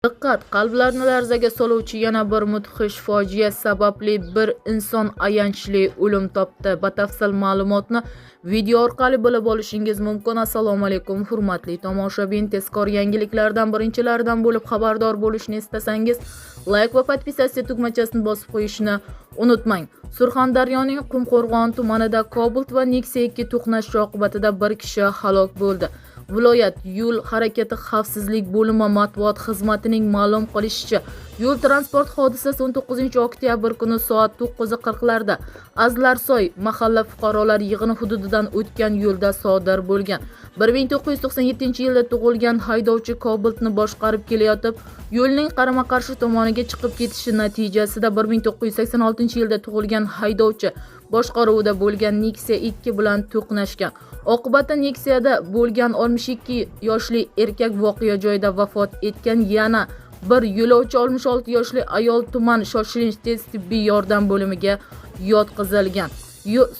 Diqqat! Qalblarni larzaga soluvchi yana bir mudhish fojia sababli bir inson ayanchli o'lim topdi. Batafsil ma'lumotni video orqali bilib olishingiz mumkin. Assalomu alaykum, hurmatli tomoshabin. Tezkor yangiliklardan birinchilardan bo'lib xabardor bo'lishni istasangiz, like va подписаться tugmachasini bosib qo'yishni unutmang. Surxondaryoning Qumqo'rg'on tumanida Cobalt va Nexia 2 to'qnashuvi oqibatida bir kishi halok bo'ldi. Viloyat yo'l harakati xavfsizlik bo'limi matbuot xizmatining ma'lum qilishicha, yo'l transport hodisasi 19 oktyabr kuni soat 9:40 larda Azlarsoy mahalla fuqarolar yig'ini hududidan o'tgan yo'lda sodir bo'lgan. 1997-yilda tug'ilgan haydovchi Cobaltni boshqarib kelayotib, yo'lning qarama-qarshi tomoniga chiqib ketishi natijasida 1986-yilda tug'ilgan haydovchi boshqaruvida bo'lgan Nexia 2 bilan to'qnashgan. Oqibatda Nexia'da bo'lgan 62 yoshli erkak voqea joyida vafot etgan, yana bir yo'lovchi 66 yoshli ayol tuman shoshilinch tez tibbiy yordam bo'limiga yotqizilgan.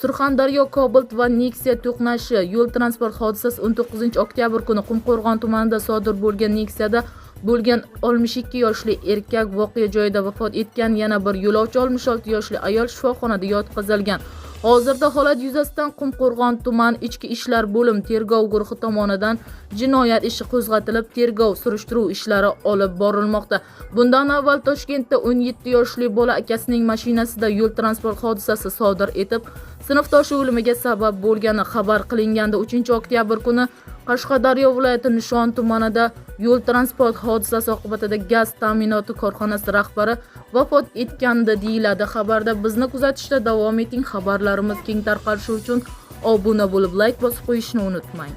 Surxondaryo Cobalt va Nexia to'qnashi yo'l transport hodisasi 19 oktyabr kuni Qumqo'rg'on tumanida sodir bo'lgan. Nexia'da bo'lgan 62 yoshli erkak voqea joyida vafot etgan, yana bir yo'lovchi 66 yoshli ayol shifoxonada yotqizilgan. Hozirda holat yuzasidan Qumqo'rg'on tuman ichki ishlar bo'lim tergov guruhi tomonidan jinoyat ishi qo'zg'atilib, tergov surishtiruv ishlari olib borilmoqda. Bundan avval Toshkentda 17 yoshli bola akasining mashinasida yo'l transport hodisasi sodir etib, sinfdoshi o'limiga sabab bo'lgani xabar qilingandi. 3 oktyabr kuni Qashqadaryo viloyati Nishon tumanida yo'l transport hodisasi oqibatida gaz ta'minoti korxonasi rahbari vafot etgandi, deyiladi xabarda. Bizni kuzatishda davom eting. Xabarlarimiz keng tarqalishi uchun obuna bo'lib, layk bosib qo'yishni unutmang.